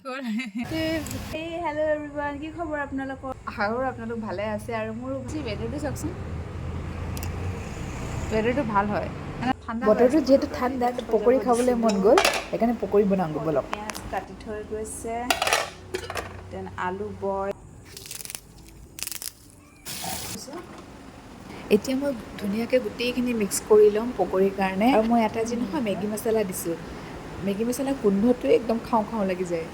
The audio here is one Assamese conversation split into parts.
গ'ল। এই হেল্ল' এভৰিৱান, কি খবৰ আপোনালোকৰ? আশা কৰোঁ আপোনালোক ভালে আছে আৰু মোৰো। ৱেডাৰটো চাওকচোন, ৱেডাৰটো ভাল হয়, মানে ঠাণ্ডা হৈ বতৰটো আছে। যিহেতু ঠাণ্ডা, পকৰি খাবলৈ মন গ'ল, সেইকাৰণে পকৰি বনাওঁগৈ ব'লক। পিঁয়াজ কাটি থৈ গৈছে, then আলু বইল। এতিয়া মই ধুনীয়াকৈ গোটেইখিনি মিক্স কৰি ল'ম পকৰীৰ কাৰণে। আৰু মই ইয়াতে আজি নহয় মেগী মছলা দিছোঁ। মেগী মছলা গোন্ধটোৱে একদম খাওঁ খাওঁ লাগি যায়।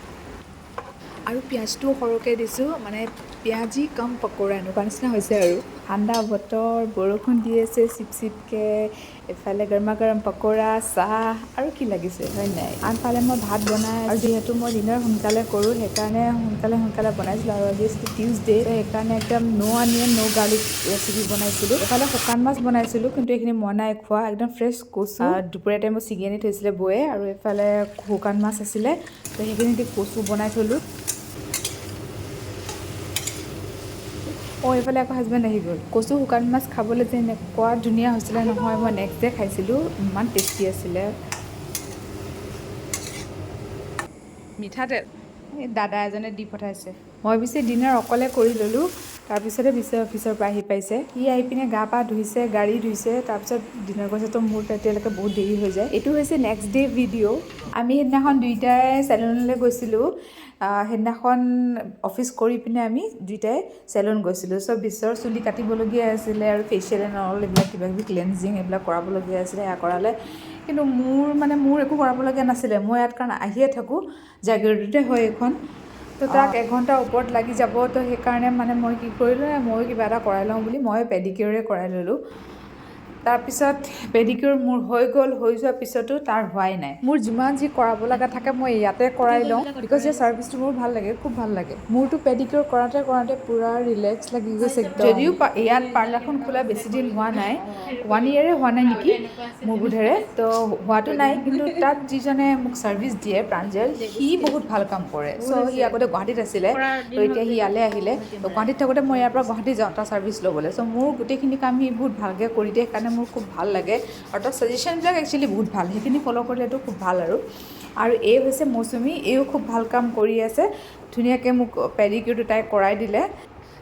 আৰু পিঁয়াজটোও সৰহকৈ দিছোঁ, মানে পিঁয়াজি কম পকৰা এনেকুৱা নিচিনা হৈছে। আৰু ঠাণ্ডা বতৰ, বৰষুণ দি আছে চিপ চিপকৈ, এইফালে গৰমা গৰম পকৰা, চাহ, আৰু কি লাগিছে, হয় নাই? আনফালে মই ভাত বনাই, আৰু যিহেতু মই ডিনাৰ সোনকালে কৰোঁ, সেইকাৰণে সোনকালে সোনকালে বনাইছিলোঁ। আৰু আজি আছিলে টিউজডে, সেইকাৰণে একদম no onion, no garlic recipe বনাইছিলোঁ। এইফালে শুকান মাছ বনাইছিলোঁ, কিন্তু এইখিনি মই নাই খোৱা। একদম ফ্ৰেছ কচু দুপৰীয়া টাইমত ছিগি আনি থৈছিলে বৌয়ে, আৰু এইফালে শুকান মাছ আছিলে, তো সেইখিনি দি কচু বনাই থ'লোঁ। অঁ, এইফালে আকৌ হাজবেণ্ড আহি গ'ল। কচু শুকান মাছ খাবলৈ যে এনেকুৱা ধুনীয়া হৈছিলে নহয়, মই নেক্সট ডে খাইছিলোঁ, ইমান টেষ্টি আছিলে। মিঠাতেল এই দাদা এজনে দি পঠাইছে। মই পিছে ডিনাৰ অকলে কৰি ল'লোঁ, তাৰপিছতে পিছে অফিচৰ পৰা আহি পাইছে। সি আহি পিনে গা পা ধুইছে, গাড়ী ধুইছে, তাৰপিছত ডিনাৰ কৰিছে। তো মোৰ তেতিয়ালৈকে বহুত দেৰি হৈ যায়। এইটো হৈছে নেক্সট ডে ভিডিঅ'। আমি সেইদিনাখন দুইটাই চেলুনলৈ গৈছিলোঁ। সেইদিনাখন অফিচ কৰি পিনে আমি দুইটাই চেলুন গৈছিলোঁ। চ' বিশ্বৰ চুলি কাটিবলগীয়া আছিলে আৰু ফেচিয়েল এণ্ড অল এইবিলাক কিবা কিবি ক্লেনজিং এইবিলাক কৰাবলগীয়া আছিলে, সেয়া কৰালে। কিন্তু মোৰ মানে মোৰ একো কৰাবলগীয়া নাছিলে, মই ইয়াত কাৰণ আহিয়ে থাকোঁ, জাগিৰোডতে হয় এইখন। তো তাক এঘণ্টাৰ ওপৰত লাগি যাব, তো সেইকাৰণে মানে মই কি কৰিলোঁ, ময়ো কিবা এটা কৰাই লওঁ বুলি মই পেডিকিউৰে কৰাই ল'লোঁ। তাৰপিছত পেডিকিউৰ মোৰ হৈ গ'ল, হৈ যোৱাৰ পিছতো তাৰ হোৱাই নাই। মোৰ যিমান যি কৰাব লগা থাকে, মই ইয়াতে কৰাই লওঁ, because ইয়াৰ ছাৰ্ভিচটো মোৰ ভাল লাগে, খুব ভাল লাগে। মোৰতো পেডিকিউৰ কৰাওঁতে কৰাওঁতে পূৰা ৰিলেক্স লাগি গৈছে একদম। যদিও ইয়াত পাৰ্লাৰখন খোলা বেছি দিন হোৱা নাই, ওৱান ইয়েৰে হোৱা নাই নেকি মোৰ বোধেৰে, তো হোৱাটো নাই, কিন্তু তাত যিজনে মোক ছাৰ্ভিচ দিয়ে, প্ৰাঞ্জল, সি বহুত ভাল কাম কৰে। চ' সি আগতে গুৱাহাটীত আছিলে, তো এতিয়া সি ইয়ালৈ আহিলে। তো গুৱাহাটীত থাকোঁতে মই ইয়াৰ পৰা গুৱাহাটী যাওঁ তাৰ ছাৰ্ভিচ ল'বলৈ। চ' মোৰ গোটেইখিনি কাম সি বহুত ভালকৈ কৰি দিয়ে, সেইকাৰণে মোৰ খুব ভাল লাগে। আৰু তাৰ ছাজেশ্যনবিলাক একচুৱেলি বহুত ভাল, সেইখিনি ফ'ল' কৰিলেতো খুব ভাল। আৰু এই হৈছে মৌচুমী, এইও খুব ভাল কাম কৰি আছে। ধুনীয়াকৈ মোক পেডিকিউৰটো তাই কৰাই দিলে।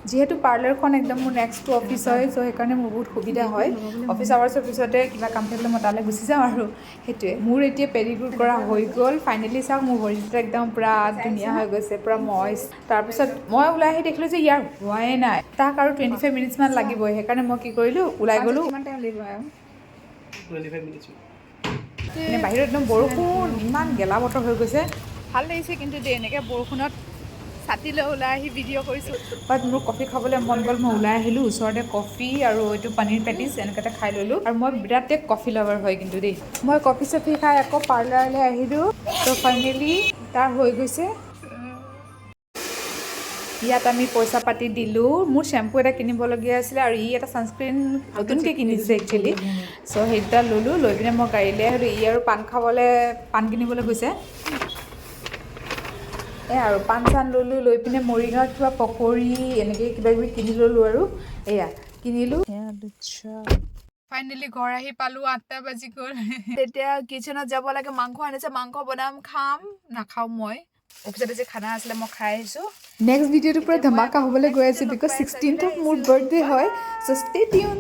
যিহেতু পাৰ্লাৰখন একদম মোৰ নেক্সট টু অফিচ হয়, চ' সেইকাৰণে মোৰ বহুত সুবিধা হয়। অফিচ আৱাৰ্ছৰ পিছতে কিবা কাম থাকিলে মই তালৈ গুচি যাওঁ। আৰু সেইটোৱে, মোৰ এতিয়া পেডিকিউৰ কৰা হৈ গ'ল ফাইনেলি। চাওক, মোৰ ভৰিটো একদম পূৰা ধুনীয়া হৈ গৈছে, পূৰা মইষ্ট। তাৰপিছত মই ওলাই আহি দেখিলোঁ যে ইয়াৰ হোৱাই নাই, তাক আৰু 25 মিনিটছমান লাগিবই। সেইকাৰণে মই কি কৰিলোঁ, ওলাই গ'লোঁ। কিমান টাইম লাগিব আৰু? 25 minutes. মানে বাহিৰত একদম বৰষুণ, ইমান গেলা বতৰ হৈ গৈছে। ভাল লাগিছে কিন্তু দেই, এনেকৈ বৰষুণত ছাতি লৈ ওলাই আহি ভিডিঅ' কৰিছোঁ। বাট মোৰ কফি খাবলৈ মন গ'ল, মই ওলাই আহিলোঁ। ওচৰতে কফি আৰু এইটো পনীৰ পেটিছ এনেকৈ এটা খাই ল'লোঁ। আৰু মই বিৰাটেই কফি লাভাৰ হয় কিন্তু দেই। মই কফি চফি খাই আকৌ পাৰ্লাৰলৈ আহিলোঁ। ত' ফাইনেলি তাৰ হৈ গৈছে। ইয়াত আমি পইচা পাতি দিলোঁ। মোৰ শ্বেম্পু এটা কিনিবলগীয়া আছিলে আৰু ই এটা ছানস্ক্ৰীণ নতুনকৈ কিনিছে একচুৱেলি। চ' সেই দুটা ল'লোঁ, লৈ পিনে মই গাড়ীলৈ আহিলোঁ। ই আৰু পাণ খাবলৈ, পাণ কিনিবলৈ গৈছে। এই আৰু পাণ চান ল'লোঁ, লৈ পিনে মৰিগাঁৱত কিবা পকৰি এনেকৈ কিবা কিবি কিনি ল'লোঁ। আৰু এয়া কিনিলোঁ। ফাইনেলি ঘৰ আহি পালোঁ, 8টা বাজি গ'ল। তেতিয়া কিচেনত যাব লাগে, মাংস আনিছে, মাংস বনাম, খাম। নাখাওঁ মই, অফিচতে যে খানা আছিলে মই খাই আহিছোঁ। নেক্সট ভিডিঅ'টো পূৰা ধমাকা হ'বলৈ গৈ আছে, because 16th মোৰ বাৰ্থডে হয়। চ' ষ্টে টিউন।